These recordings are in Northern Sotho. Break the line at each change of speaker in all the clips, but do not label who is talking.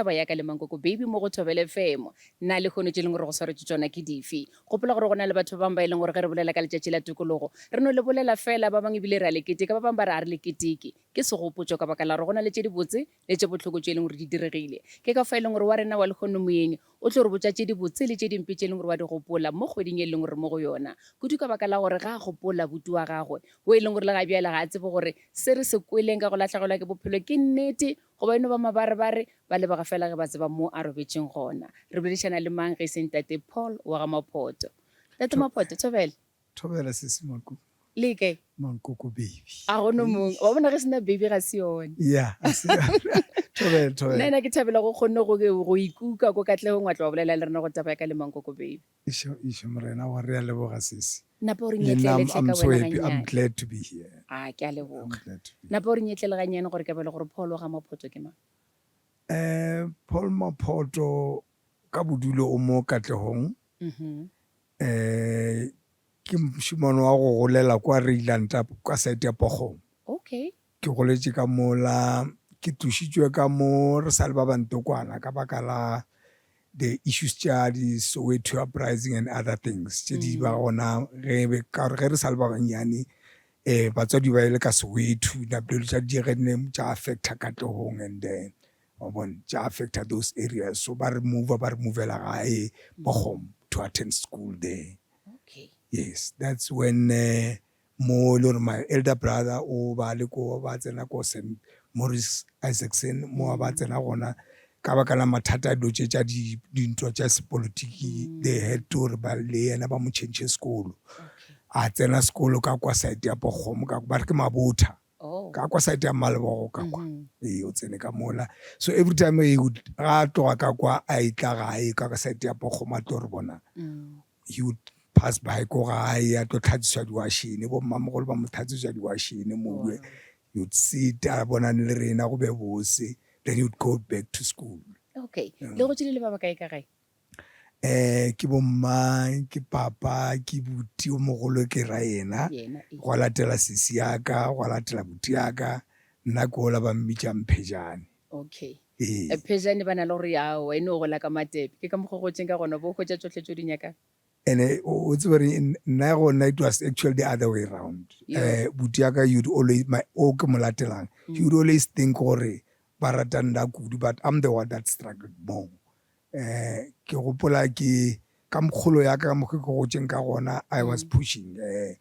taba ya ka le Mankoko Baby mo go Thobela FM. Na lehono tše e leng gore go swaretšwe tšona ke dife? Gopola gore go na le batho ba bangwe ba e leng gore ge re bolela ka letšatši la tokologo, re no le bolela feela, ba bangwe ebile re a le keteka, ba bangwe ba re a re le keteke. Ke segopotšo ka baka la gore go na le tše dibotse le tše bohloko tše e leng gore di diregile. Ke ka fao e leng gore wa rena wa lehono moyeng o tlo re botša tše dibotse le tše dimpe tše e leng gore wa di gopola mo kgweding ye e leng gore re mo go yona. Kudu ka baka la gore ga a gopola buti wa gagwe wo e leng gore le ga bjale ga a tsebe gore se re se kweleng ka go lahlegelwa ke bophelo ke nnete goba e no ba mabarebare, ba leboga fela ge ba tseba mo a robetšeng gona. Re boledišana le mang ge e se Ntate Paul wa ga Maphoto. Ntate Maphoto, thobela.
Thobela sesi Maku.
Le kae?
Mankoko baby.
A go no mongwe. Wa bona ge sena baby ga se yone.
Yeah, a se yone. Thobela, thobela.
Nna ke thabela go kgonne go go ikuka ko Katlehong wa tla wa bolela le rena go taba ya ka le Mankoko baby.
Isho, isho morena wa re a leboga sesi.
Napa o re
Le nna
nyetlele
I'm,
hle
I'm
ka
so
wena
happy. I'm
gannyane.
glad to be here.
A ke a
I'm
leboga.
glad to be
Napa o re nyetlele gannyane gore ke bele gore Paul wa ga Maphoto ke mang.
Eh, Paul Maphoto ka bodulo o mo Katlehong.
Mhm.
Eh, ke mošemane wa go golela kwa Reiland kwa side ya Pokgong.
Okay.
Ke goletše ka mola, ke tlošitšwe ka mo re sa le ba bantokwana ka baka la the issues tša di Soweto uprising and other things tše di ba gona ge be ka gore ge re sa le ba bannyane um batswadi ba ile ka Soweto napile tša di ge ne tša affecta Katlehong and then wa bona tša affecta those areas so ba re move ba re movela gae Bokgom to attend school there.
Okay.
Yes, that's when uh, mo e le gore my elder brother o ba le ko ba tsena ko St Maurice Isaacson mo ba tsena gona ka baka la mathata a dilo tše tša dintwa tša sepolotiki they had to gore ba le yena ba mo change sekolo a tsena sekolo ka kwa side ya Pokgomo ka ba re ke Mabotha
Oh.
ka kwa side ya Malebogo ka kwa ee o tsene ka mola so every time he would ga a tloga ka kwa a etla gae ka side ya Pokgomo a tlo re bona he would pass by ko gae a tlo tlhatsiswa diwašene bo mmamogolo ba mo tlhatsiswa diwašene mowe he would sit a bonane le rena go be bose then he would go back to school.
Okay le gotše le le ba bakae ka gae?
Eh ke bo mma ke papa ke buti o mogolo ke ra yena gwa latela sesi ya ka gwa latela buti ya ka nna ke ola ba mmitša Mphejane.
Okay
Ee.
Phejane ba na le gore aowa e no gola ka matepe ke ka mokgwa o gotšeng ka gona o bo o hwetša tšohle tše o di nyakang.
Ene o tsebe gore nna go nna it was actually the other way round. Eh buti ya ka you'd always my o ke mo latelang he would always think gore ba rata nna kudu but I'm the one that struggled more. Eh ke gopola ke ka mokgolo ya ka ka mokgo ke gotšeng ka gona I was pushing eh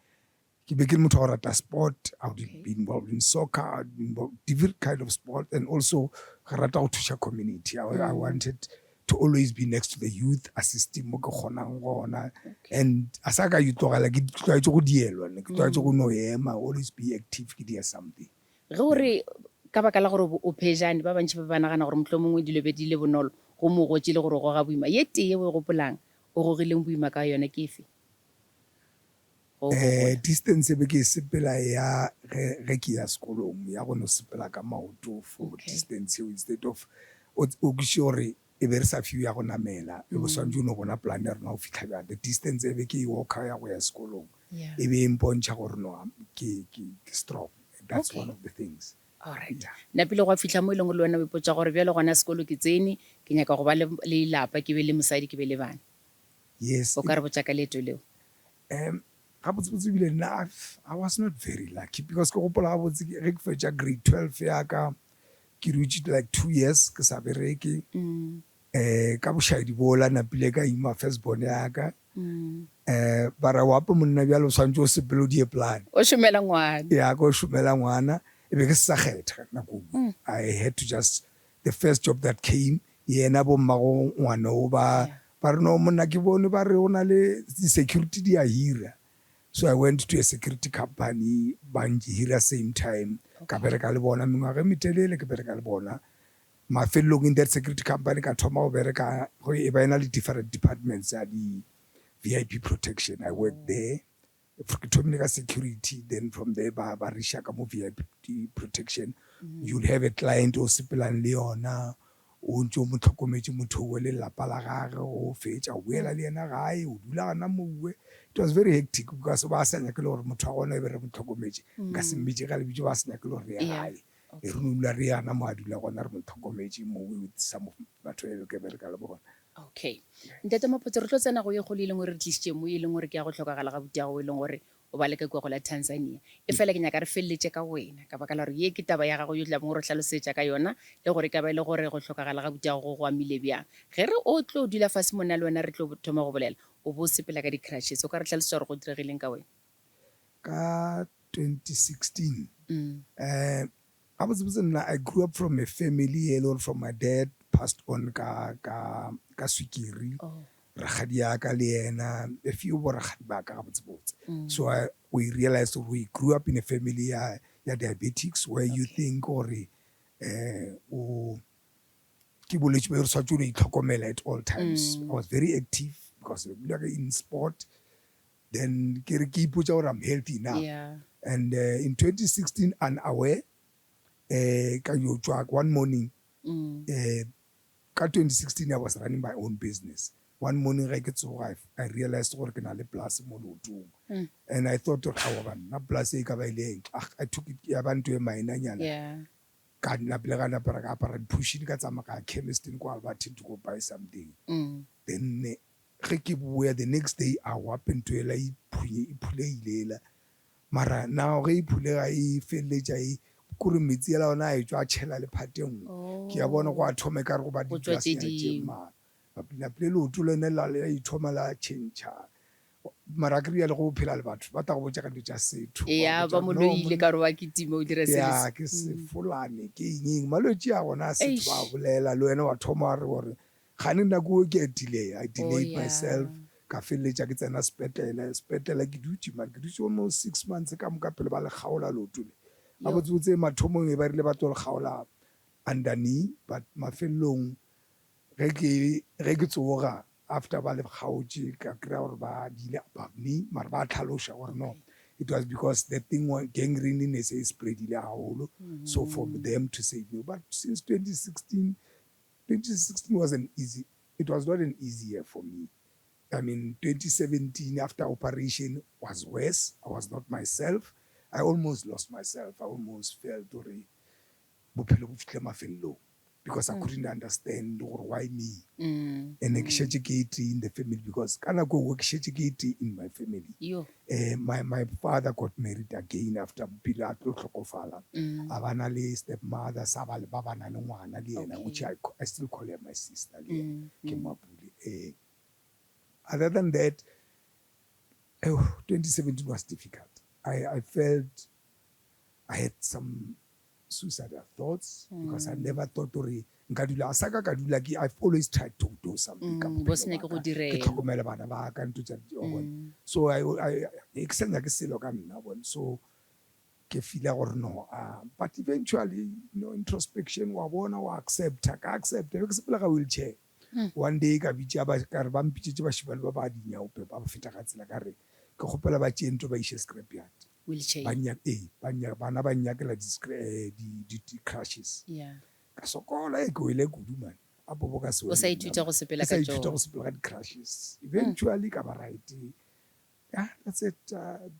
ke be ke le motho wa go rata sport I would be involved in soccer I would be involved different kind of sport and also ke rata go thuša community I, I wanted to always be next to the youth assisting mo ke kgonang gona and a sa ka itlogela ke tlwaetse go dielwa ne ke tlwaetse go no ema always be active ke dia something.
Ge o re ka baka la gore o phejane, ba bantši ba be ba nagana gore mohlomongwe dilo be di le bonolo go mo gotše le gore o goga boima. Ye tee ye o e gopolang o gogileng boima ka yona ke efe? Ge o gopola.
Distance e be ke e sepela ya ge ge ke ya sekolong ya go no sepela ka maoto for distance yeo instead of o kwešiše gore e be re sa fiwe ya go namela e be swantše o no bona plan ya rena go fihla bjang. The distance e be ke e walker ya go ya sekolong e be e mpontšha gore no ke ke ke strong. That's one of the things.
Alright. Napile gwa fihla mo e leng gore le wena o ipotša gore bjale gona sekolo ke tsene, ke nyaka go ba le le lapa, ke be le mosadi, ke be le bana.
Yes.
O ka re botša ka leeto leo?
Um gabotsebotse ebile nna I was not very lucky because ke gopola gabotse ge ke fetša grade 12 ya ka ke dutše like 2 years ke sa bereke. Um ka bošaedi bola napile ka ima first born ya ka. Um ba re wape monna bjale o swanetše o sepele o die plan.
O šomela ngwana.
Ya ka o šomela ngwana e be ke se sa kgetha nako nngwe. I had to just the first job that came yena bo mmago ngwana o ba ba re no monna ke bone ba re go na le di-security di a hira so I went to a security company ba hira same time ka bereka le bona mengwaga e metelele ke bereka le bona mafelelong in that security company ka thoma go bereka go e ba ena le different departments ya di-V_I_P protection I worked there ke thomile ka security then from there ba ba re iša ka mo V_I_P protection you'll have a client o sepelang le yona o ntse o mo tlhokometše motho owe le lelapa la gage o fetša o boela le yena gae o dula gona mowe it was very hectic because ba sa nyake le gore motho wa gona e be re mo tlhokometše nka se mmitše ka lebitso ba sa nyake le gore re ye gae. E re no dula re yana mo a dula gona re mo tlhokometše mo with some of batho e be ke bereka le bona.
Okay. Ntate Maphotse, re tlo tsena go ye kgolo e leng gore re tlišitše mo, e leng gore ke ya go hlokagala ga butiago e leng gore o ba le ka kua go la Tanzania. Efela ke nyaka re feleletše ka wena, ka baka la gore ye ke taba ya gago yo tlabong o re hlalosetša ka yona, le gore e ka ba e le gore go hlokagala ga butiago go go amile bjang. Ge re o tlo dula fase mo nna le wena re tlo thoma go bolela, o bo o sepela ka di-crutches. O ka re hlalosetša gore go diregileng ka wena?
Ka 2016, um gabotsebotse nna I grew up from a family e le gore from my dad passed on ka ka ka swikiri, rakgadi ya ka le yena, a few bo rakgadi ba ka gabotsebotse. So I, we realized gore we grew up in a family ya ya diabetics where you think gore um o ke bolwetši bo re swanetše o no itlhokomela at all times. I was very active because be ke dula in sport. Then ke re ke ipotša gore I'm healthy enough.
Yeah.
And uh, in 2016 unaware eh ka yo tšwa one morning mm. eh ka 2016 I was running my own business. One morning ge ke tsoga I realized gore ke na le polase mo leotong. Mm. And I thought gore aowa banna polase e ka ba ile eng. Ah, I took it ya ba ntho e mainanyana.
Yeah.
Ka napile ka napara ka apara diphušini ka tsamaya ka ya chemisteng kwa Alberton to go buy something.
Mm.
Then Ge ke boya the next day a wa pento yela e phunye e phulegile yela mara now ge e phulega e feleletša e kore metsi yela ona a etšwa a tšhela le part e nngwe ke a bona go a thoma ekare go ba
Go tšwa tše
di-glass-nyana tše
dingwe.
mmalwa napile leoto lone la la ithoma la tšhentšha mara akere bjale ge o phela le batho ba tla go botša ka dilo tša setho ba go
Eya
botša
ba
gore
mo
no
loile
monna
ka gore wa kitima o dira se le
ya
se.
ke sefolane ke eng eng malwetši a gona a setho ba a
Eish.
bolela le wena wa thoma wa re gore Kgane nako eo ke a delay, I
Oh
delayed
yeah.
myself, ka feleletša ke tsena sepetlele, sepetlele ke dutše man, ke dutše almost 6 months ka moka pele ba le kgaola leoto le.
Yo.
Gabotsebotse mathomong e ba rile ba tlo le kgaola under knee, but mafelelong ge ke ge ke tsoga after ba le kgaotše ka kry-a gore ba diile above knee, mara ba tlhaloša gore no, it was because the thing gangrene ne se e spread-ile haholo, so for them to save me. But since 2016 2016 wasn't easy, it was not an easy year for me. I mean, 2017 after operation was worse. I was not myself. I almost lost myself. I almost felt gore bophelo bo fihlile mafelelong because I couldn't understand gore why me. And ke šetše ke e tee in the family because ka nako eo ke šetše ke e tee in my family.
Yo.
My father got married again after pele a tlo hlokofala. A ba na le step mother sa ba ba ba na le ngwana le yena which I, I still call her my sister le yena ke Mapule. Other than that, oh, 2017 was difficult. I felt I had some suicidal thoughts because I never thought gore nka dula a sa ka ka dula ke I've always tried to do something ka
Mm, bo
bophelo
se nyake
ba
go
ka ke
direlwa.
tlhokomele bana ba ka ntho tša wa bona so I, I, ke sa nyake selo ka nna wa bona so ke feela gore no but eventually you know introspection wa bona wa accepta ka accepta be ke sepela ka wheelchair one day ka bitša ba ka re ba mpitšetše bašemane ba ba dinyaope ba ba feta ka tsela ka re ke kgopela ba tšee ntho ba iše scrapyard
Wheelchair.
Ba nnya, ee, ba nnya, bana ba nnyakela di, eh, di, di, di crushes.
Yeah.
Ka sokola, ee, ke wele kudu man. A popo ka se
O sa
wele
ithuta
nna
go
man.
sepela
Ke sa
ka
ithuta
tšona.
go sepela ka di crushes. Eventually ka ba right. Yeah, that's it.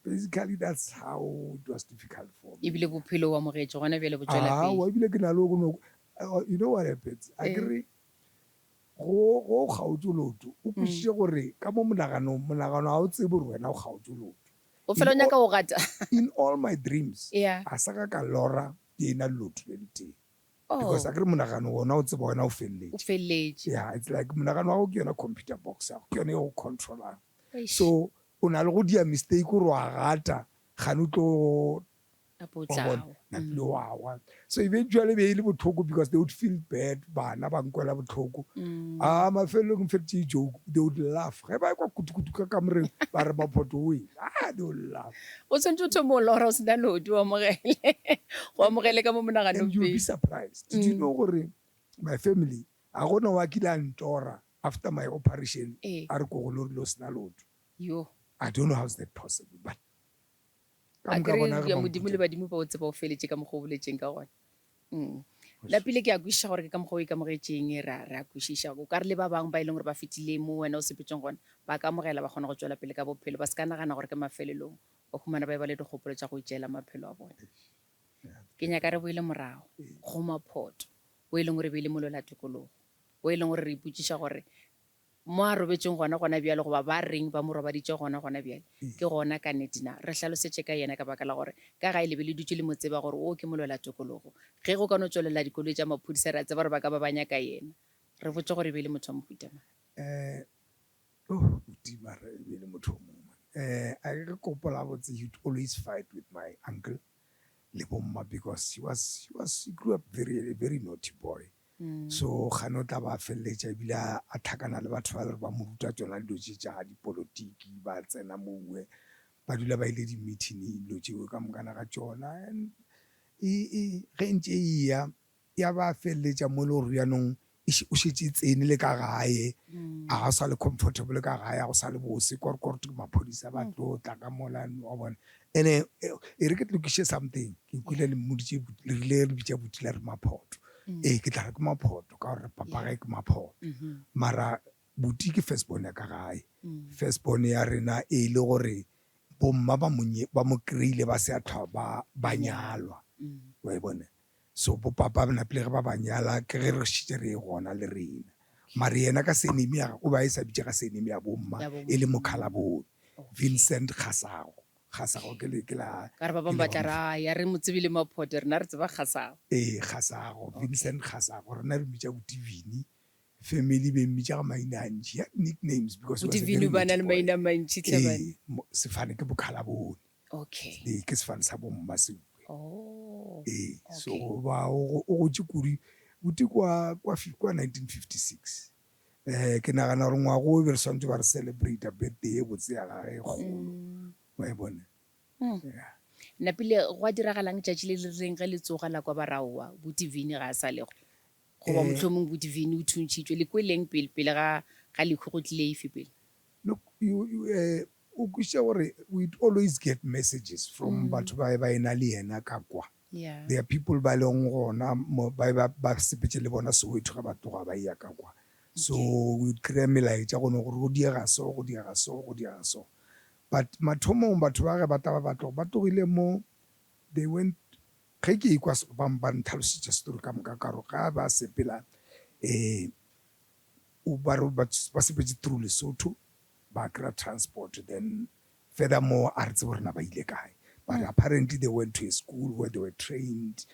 Basically that's how it was difficult for me.
Ebile bophelo o amogetše gona bjale bo tšwela pele.
Aowa, ebile ke na le go no, you know what happens? A ke re go go kgaotše leoto, o kwešiše gore ka mo monaganong, monagano ga o tsebe gore wena o kgaotše leoto.
O fela o
In
nyaka
all,
go gata.
in all my dreams,
Yeah.
a sa ka ka lora ke ena le leoto le letee. Because
Oh,
akere monagano wona o tseba wena o
o
feleletše.
feleletše.
Yeah, it's like monagano wa gago ke yona computer box ya gago, ke yona e go control-ang.
Eish.
So o na le go dia mistake gore wa gata, kgane o tlo
Gape o
wa
tla
bona
wa.
napile wa wa. So eventually be e le bohloko because they would feel bad, bana ba nkwela bohloko. Ah, mafelelong ke feditše joke, they would laugh. Ge ba ekwa kutu-kutu ka kamoreng, ba re Maphoto o wele. Ah, they would laugh.
O swanetše o thome o lora o se na leoto, o amogele. Go amogele ka mo monaganong
And you'll be
pele.
surprised. Did you know gore my family, ga gona wa kile a ntora after my operation
Ee.
a re ko go lorile o se na leoto.
Yo.
I don't know how is that possible, but ka
A
moka
ke re
bona ge
ya
ba
Modimo le
mpotša.
badimo ba o tseba o feletše ka mokgwa o boletšeng ka gona. Mm. Lapile ke a kwešiša gore ke ka mokgwa o ikamogetšeng, ra, re a kwešiša. O ka re le ba bangwe ba e leng gore ba fetile mo wena o sepetšeng gona, ba ka amogela ba kgona go tšwela pele ka bophelo, ba se ka nagana gore ke mafelelong, ba humana ba e ba le dikgopolo tša go itšeela maphelo a bona. Ke. Ke nyaka re boele morago go Maphoto, o e leng gore e be e le molwela-tokologo, o e leng gore re ipotšiša gore mo a robetšeng gona gona bjale goba ba reng ba mo robaditše gona gona bjale ke gona ka nnete na? Re hlalosetše ka yena ka baka la gore ka gae le be le dutše le mo tseba gore o ke molwela-tokologo. Ge go ka no tšwelela dikoloi tša maphodisa re a tseba gore ba ka ba ba nyaka yena. Re botše gore e be e le motho wa mohuta mang.
Eh, oh, buti mara e be e le motho o mongwe man. Eh, a ke gopola gabotse he would always fight with my uncle le bomma because he was, he was, he grew up very, a very naughty boy. So kgane o tla ba feleletša ebile a tlhakana le batho ba le ba mo ruta tšona dilo tše tša dipolotiki, ba tsena mowe, ba dula ba ile di-meeting dilo tšeo ka mokana ga tšona. And e, e, ge ntše e eya, ya ba feleletša mo e le gore bjanong o šetše e tsene le ka gae, a ga o sa le comfortable ka gae, a go sa le bose, korokoro ke maphodisa ba tlo tla ka mola, wa bona. Ene e re ke lokiše something, ke kwele le mmoditše, le rile le bitša buti la re Maphoto. Ee, ke tla re ke Maphoto ka gore papa gae ke Maphoto. Mara buti ke first born ya ka gae, first born ya rena e le gore bomma ba mo ba mo kry-ile ba se a tlhwa ba ba nyalwa, wa e bona. So bo papa ba napile ge ba ba nyala ke ge re šetše re ye gona le rena. Mare yena ka surname ya gagwe o be a e sa bitše ka surname ya bomma e le Mokhalabone, Vincent Kgasago. Kgasago ke le ke la
Ka re ba bangwe ba tla re a ya re mo tsebile Maphoto rena re tseba Kgasago.
Ee Kgasago, Vincent Kgasago rena re mmitša Botivini. Family be mmitša ka maina a ntši, he had nicknames because he was a very
Botivini o ba na
naughty
le
boy.
maina a mantši hle banna.
Ee, sefane ke Bokhalabone.
Okay.
Ee, ke sefane sa bomma seuwe.
Oh.
Ee, so
Okay.
ba o o gotše kudu buti kwa kwa kwa 1956. Eh ke nagana gore ngwago o be re swantse ba re celebrate birthday e botse ya gage e kgolo. Wa e bona? Yeah.
Napile gwa diragalang tšatši le le rileng ge le tsoga la kwa ba re aowa buti Vinny ga a sa le go? Goba mohlomong buti Vinny o thuntšhitšwe. Le kweleng pele pele ga ga lehu go tlile efe pele?
Look, you, you, eh, o kwešiša gore we'd always get messages from batho ba ba ena le yena ka kwa.
Yeah.
There are people ba leng gona mo ba ba ba sepetše le bona Soweto ge ba tloga ba eya ka kwa. So we'd kry-a melaetša go no gore go diega so, go diega so, go diega so. But mathomong batho ba ge ba tla ba ba tloga, ba tlogile mo, they went, ge ke ekwa ba ba ntlhalosetša story ka moka ka gore ga ba sepela um ba re ba sepetše through Lesotho, ba kry-a transport then furthermore a re tsebe gore na ba ile kae but apparently they went to a school where they were trained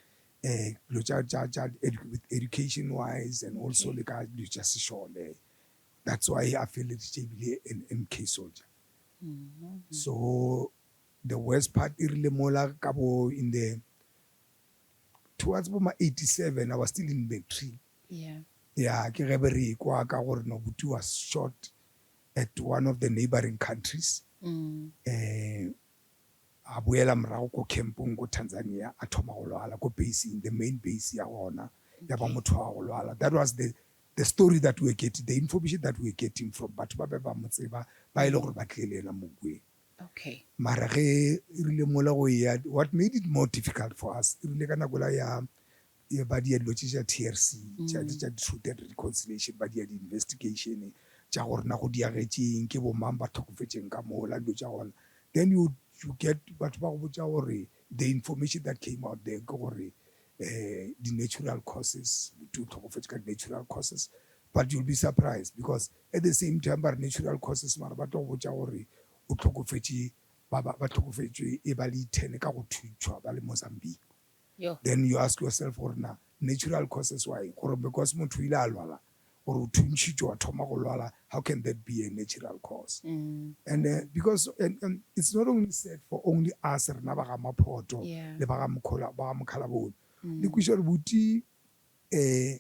um dilo tša tša tša with education wise and also le ka dilo tša sešole that's why a feleleditše ebile an M_K soldier so the worst part e rile mola ka bo in the towards bo ma 87 I was still in matric
Yeah.
Ya, ke ge be re ekwa ka gore Nobuti was shot at one of the neighboring countries. Eh, a boela morago ko campong ko Tanzania, a thoma go lwala ko baseng, the main base ya gona, ya ba motho wa go lwala. That was the, the story that we were getting, the information that we were getting from batho ba be ba mo tseba, ba e le gore ba tlile le yena Mokweng.
Okay.
Mara ge e rile mola go eya, what made it more difficult for us, e rile ka nako la ya Ye ba dia dilo tše tša TRC, tša tša Truth and Reconciliation, ba dia di-investigation tša gore na go diagetšeng, ke bo mang ba hlokofetšeng ka mola, dilo tša gona. Then you you get batho ba go botša gore the information that came out there ke gore um di-natural causes, motho o hlokofetše ka di-natural causes. But you'll be surprised because at the same time ba re natural causes mara ba tlo go botša gore o hlokofetše, ba ba hlokofetše e ba le i-ten ka go thuntšhwa ba le Mozambique. Then you ask yourself gore na natural causes why gore because motho o ile a lwala gore o thuntšhitšwe wa thoma go lwala how can that be a natural cause and uh, because and, and it's not only sad for only us rena ba ga Maphoto le ba ga Mokhola ba ga Mokhalabone le kwiša gore buti eh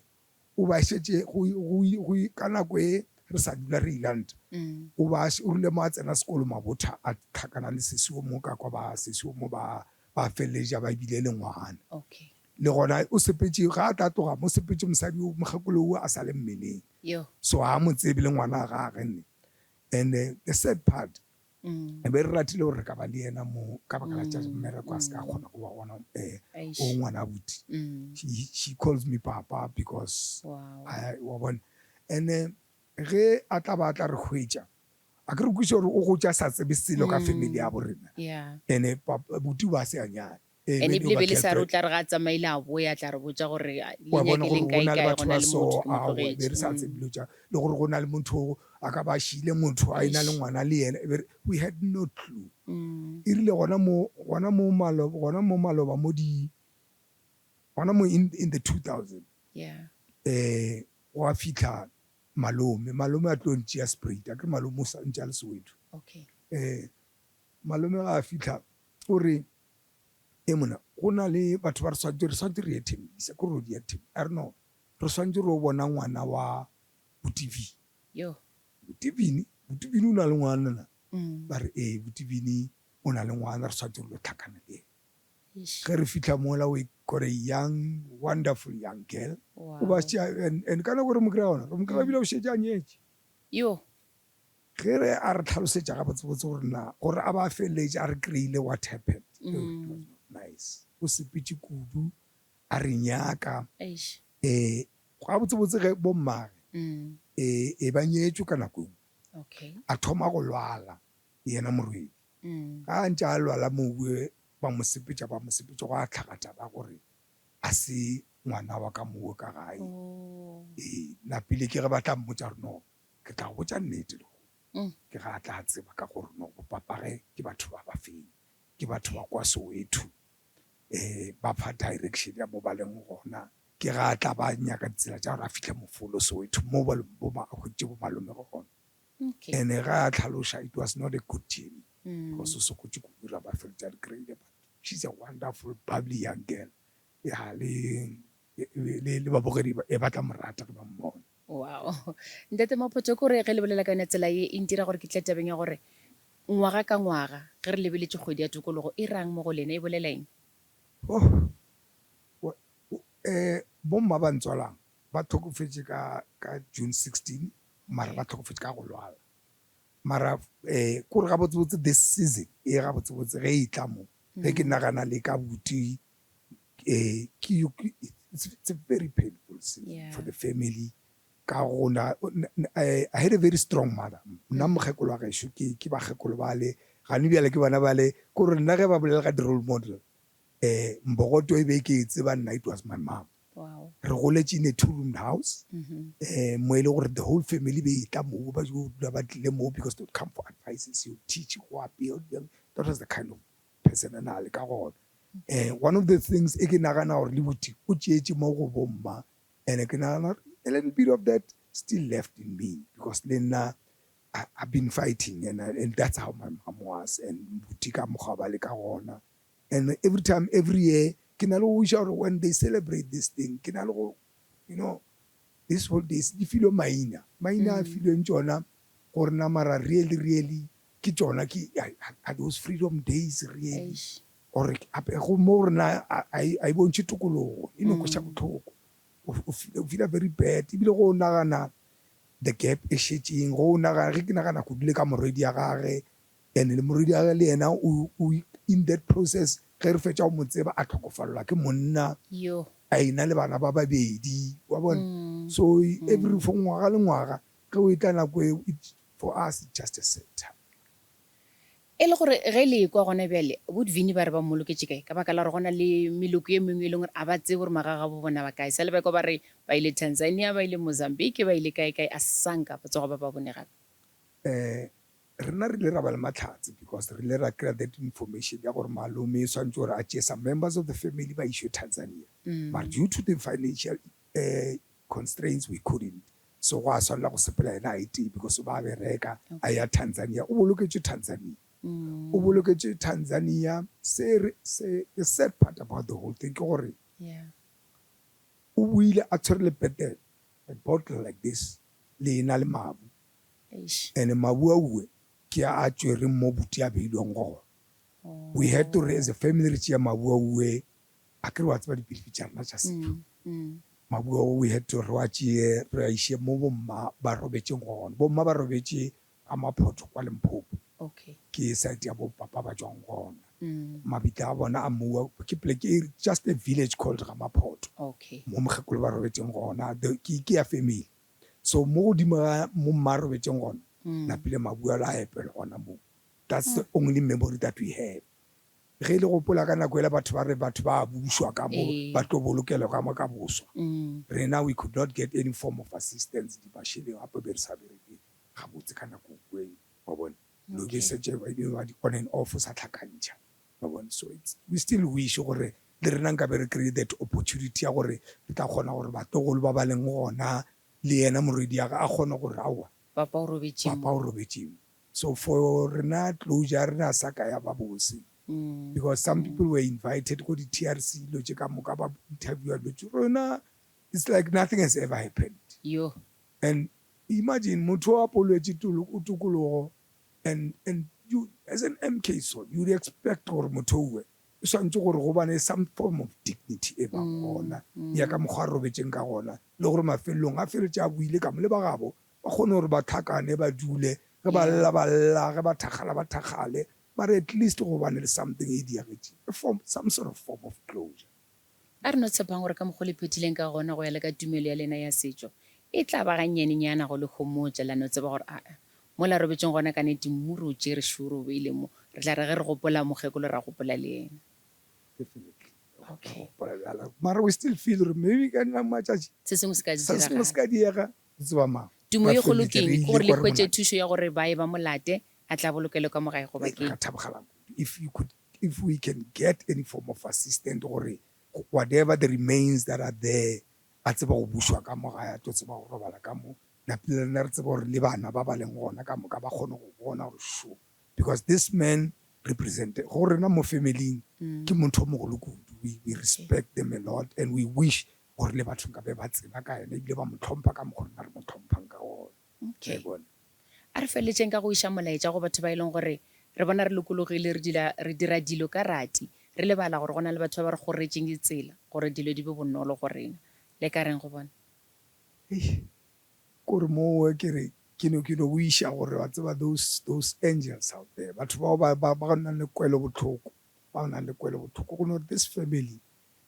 O ba šetše go, go, go, ka nako e re sa dula re ilanta. O ba, o rile mo a tsena sekolo Mabotha a tlhakana le sesi o mo ka kwa ba, sesi o mo ba, ba feleletša ba bile le ngwana.
Okay.
Le gona o sepetše, ga a tla tloga mo sepetše mosadi o, mokgekolo o a sa le mmeleng.
Yo.
So ga a mo tsebe le ngwana ga gage ne. And the sad part, Re be re ratile gore re ka ba le yena mo ka baka la tša mmereko a se ka kgona go ba gona um o ngwana abuti. She, she calls me papa because I, wa bona. And ge a tla ba a tla re hwetša, a ke re kwešiše gore o gotše a sa tsebe selo ka family ya bo rena. And buti o ba se a nyale. Ee,
And
be e dio
ebile
ba
be le sa re o
girlfriend.
tla re ga a tsamaile a boya a tla re botša gore le
Wa bona gore
nyakeleng
go na le
kae-kae go
batho
na
ba
le
so,
motho ke mo
aowa, be
tlogetše.
re sa tsebe dilo tša, le gore go na le motho a ka ba a šiile motho a e-na le
Eish.
ngwana le yena, e be re, we had no clue. E rile gona mo, gona mo maloba, gona mo maloba mo di, gona mo in, in the 2000,
Yeah.
eh, gwa fihla malome, malome a tlo ntšea spruit, akere malome o sa ntše a le Soweto.
Okay.
Eh, malome ga a fihla o re, E monna, go na le batho ba re swanetše, re swanetše re ye Thembisa, ke gore di ya Thembisa. A re no, re swanetše re yo bona ngwana wa Botivini.
Yo.
Botivini? Botivini o na le ngwana na? Ba re, ee, Botivini o na le ngwana, re swanetše re lo hlakana le yena.
Eish.
Ge re fihla mola, we got a young, wonderful young girl. O ba
Wow.
tšea, and, and ka nako re mo kry-a gona, re mo kry-a ebile o šetše a nyetše.
Yo.
Ge re a re tlhalosetša gabotsebotse gore na gore a ba a feleletše a re kry-ile what happened, it was not nice. O sepetše kudu a re nyaka. Um gabotsebotse ge bo mmage um e ba nyetšwe ka nako engwe, a thoma go lwala yena morwedi. Ga a ntše a lwala mowe ba mo sepetša ba mo sepetša gwa hlaga taba ya gore a se ngwana wa ka mowe ka gae. Ee napile ke ge ba tla mmotša gore no Ke tla go botša nnete lehono. Ke ga a tla tseba ka gore no bopapage ke batho ba ba feng. Ke batho ba kwa Soweto. Um ba fa direction ya mo ba leng gona. Ke ga a tla ba nyaka ditsela tša gore a fihle mofolo Soweto mo ba bo a hweditše bo malome gona. And-e ga a hlaloša it was not a good journey because o sokotše kudu ra ba feletša re kry-ile but she's a wonderful bubbly young girl. Ya le le le babogedi ba tla mo rata ge ba mmona.
Wow. Ntate Maphoto, ke gore ge le bolela ka yona tsela ye e ntira gore ke tle tabeng ya gore ngwaga ka ngwaga ge re lebeletše kgwedi ya tokologo e rang mo go lena, e bolela eng?
Oh, eh, bomma ba ntswalang ba hlokofetše ka, ka June 16, mara ba hlokofetše ka go lwala. Mara eh, kore gabotsebotse this season e gabotsebotse ge e tla mo, ge ke nagana le ka buti eh, ke, it's, it's a very painful season yeah. for the family ka gona eh, I had a very strong mother nna mm. mokgekolo wa gešo ke ke bakgekolo bale gane bjale ke bona bale kore nna ge ba bolela ka di-role model um mbogoto e be ke e tseba nna it was my mom
wow.
re goletše in a two roomed house um mm -hmm. mo e le gore the whole family be e tla moo ba dula ba tlile moo because they would come for advices you teach go apea that was the kind of person a na le ka gona. Um one of the things e ke nagana gore le buti o tšeetše mo go bomma and ke nagana gore a little bit of that still left in me because le nna I, I've been fighting and, I, and that's how my mom was and buti ka mokgwa ba le ka gona and every time every year ke na le go wiša gore when they celebrate this thing ke na le go you know these holidays di filwe maina maina a filweng tšona gore na mara really really Ke tšona ke are those freedom days really or gape go mo gore na a e bontšhe tokologo e no kweša bohloko o feela very bad ebile go nagana the gap e šetšeng go nagana ge ke nagana kudu le ka morwedi ya gage and le morwedi ya gage le yena o in that process ge re fetša go mo tseba a hlokofalelwa ke monna a ena le bana ba babedi wa bona so every for ngwaga le ngwaga ge o etla nako eo For us it's just a sad time.
E le gore ge le ekwa gona bjale, bo Dvini ba re ba mmoloketše kae? Ka baka la gore go na le meloko ye mengwe e leng gore a ba tsebe gore magagabo bona ba kae. Sa le ba ekwa ba re ba ile Tanzania, ba ile Mozambique, ba ile kae kae, a sanka ba tsoga ba ba bone gape.
Um rena re ile ra ba le mahlatse because re ile ra kry-a that information ya gore malome swanetše gore a tšee some members of the family ba išwe Tanzania. Mara due to the financial um constraints we couldn't. So gwa swanela go sepela yena a etee because o ba bereka a ya Tanzania. O boloketšwe Tanzania. O boloketšwe Tanzania. Se re se the sad part about the whole thing ke gore o boile a tshwere lepetele, a bottle like this, le ena le mabu. And mabu auwe ke a a tšwereng mo buti a beilweng gona. We had to re as a family re tšea mabu auwe Akere wa tseba dipilipi tša rena tša setšo. Mabu ao we had to re wa tšee re a iše mo bomma ba robetšeng gona. Bomma ba robetše ga Maphotho kwa Limpopo. Ke side ya bo papa ba tšwang gona. Mabitla a bona a mowa ke pleke e just a village called ga Maphotho. Mo mokgekolo ba robetšeng gona. Ke ke ya family. So mo godimo ga mo mma a robetšeng gona, napile mabu ale a epelwa gona moo. That's the only memory that we have. Ge le gopola ka nako yela batho ba re batho ba a bušwa ka mo, ba tlo bolokelwa ka mo ka boswa. Rena we could not get any form of assistance, di mašeleng gape be re sa bereke gabotse ka nako e, wa bona. Dilo be šetše ba ile ba di on and off o sa hlakantšha, wa bona. So it's, we still wish gore le rena nkabe re kry-ile that opportunity ya gore re tla kgona gore batlogolo ba ba leng gona le yena morwediage a kgone gore aowa,
Papa o robetše mo.
Papa o robetše mo. So for rena closure ya rena sa ka ya ba bose because some people were invited ko di TRC dilo tše ka moka ba interviewa dilo tše rena it's like nothing has ever happened.
Yoh.
And imagine motho o apolwetše tokologo and and you as an MK son you would expect gore motho owe e swantše gore go bane some form of dignity e bang gona ya ka mokgwa a robetšeng ka gona le gore mafelelong a feletše a boile ka mo le ba gabo Ba kgone gore ba hlakane, ba dule, ge ba lla ba lla, ge ba thakgala ba thakgale, mara at least go bane le something e diagetšeng, a form, some sort of form of closure.
A re no tshepang gore ka mokgo le phethileng ka gona go ya le ka tumelo ya lena ya setšo, e tla ba gannyanenyana go le homotša, la no tseba gore aa, mo la robetšeng gona ka nete mmu re o tšere sure o beile mo, re tla re ge re gopola mokgekolo ra gopola le yena.
Definitely. Okay. Gopola bjalo. Mara we still feel gore maybe ka nna matšatši
Se sengwe se ka
se sengwe se ka diega. O tseba mang?
Tumo ye kgolo ke eng? Ke gore le hwetše thušo ya gore ba ye ba mo late a tle a bolokelwe ka mo gae goba
ke? Re ka thabogela kudu if you could, if we can get any form of assistant gore whatever the remains that are there a tsebe go bušwa ka mo gae, a tlo tseba go robala ka mo. Napile le rena re tsebe gore le bana ba ba leng gona ka moka ba kgone go bona gore sho, because this man represent go rena mo family-ing ke motho o mogolo kudu. We, we respect them a lot and we wish gore le batho nkabe ba tseba ka yena ebile ba mo hlompha ka mokgo rena re mo hlomphang ka gona.
Okay. Wa e bona? A re feleletšeng ka go iša molaetša go batho ba e leng gore re bona re lokologile re dula re dira dilo ka rati, re lebala gore go na le batho ba ba re kgoretšeng ditsela gore dilo di be bonolo go rena. Le ka reng go bona?
Eish, kore moo ke re ke no ke no wiša gore wa tseba those those angels out there, batho bao ba ba ba nang le kwelobohloko, ba nang le kwelobohloko go no re this family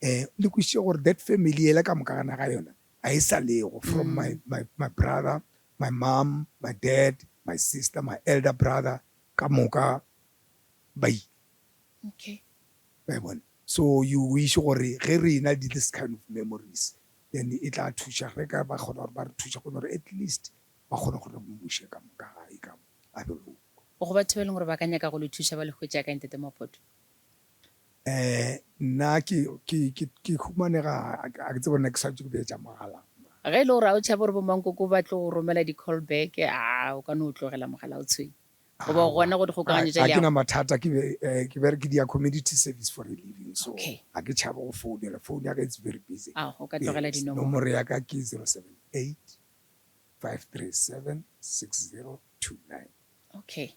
um le kwešiše gore that family yela ka moka gana ga yona ga e sa lego from my, my, my brother, my mom, my dad, my sister, my elder brother ka moka ba ile.
Okay.
Wa e bona? So you wish gore ge re ena le this kind of memories then e tla thuša ge ka ba kgona gore ba re thuša go no gore at least ba kgone gore mmuše ka moka gae ka mo a bolokwe.
Go batho ba e leng gore ba ka nyaka go le thuša ba le hwetša kae Ntate Maphoto?
Um nna ke ke ke ke humanega a ke tsebe gore na ke swanetše ke beetša mogala.
Ge e le gore ga o tšhabe gore bo mankoko ba tlo go romela di call back, aa o ka no tlogela mogala o tshwenye. Goba o gona go dikgokaganyo tša
leago. Ga ke na mathata ke be ke bere ke dia community service for a living so ga ke tšhabe go founela, phone ya ka it's very busy.
Ao o ka tlogela dinomoro.
Nomoro ya ka ke 078 537 6029.
Okay.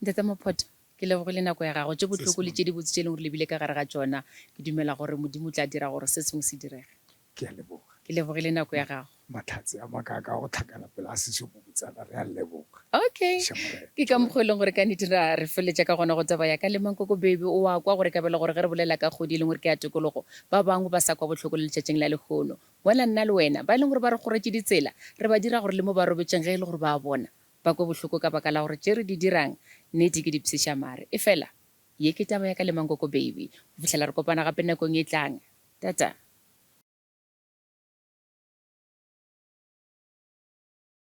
Ntate Mophoto, ke lebogile nako ya gago. Tše bohloko le tše dibotse tše e leng gore le bile ka gare ga tšona. Ke dumela gore Modimo o tla dira gore se sengwe se direge.
Ke a leboga.
Ke lebogile nako ya gago.
Mahlatse a makaaka a go hlakana pele a sešo bobotsana, re a leboga.
Okay.
Ša Morena.
Ke ka mokgwa e leng gore ka nnete ra re feletša ka gona go taba ya ka le Mankoko Baby. O a kwa gore ka bjale gore ge re bolela ka kgwedi e leng gore ke ya tokologo, ba bangwe ba sa kwa bohloko le letšatšing la lehono. Mola nna le wena, ba e leng gore ba re kgoretše ditsela, re ba dira gore le mo ba robetšeng ge e le gore ba a bona, Ba kwe bohloko ka baka la gore tše re di dirang nnete ke dipshešamare. Efela, ye ke taba ya ka le Mankoko Baby. Go fihlela re kopana gape nakong e tlang. Tata.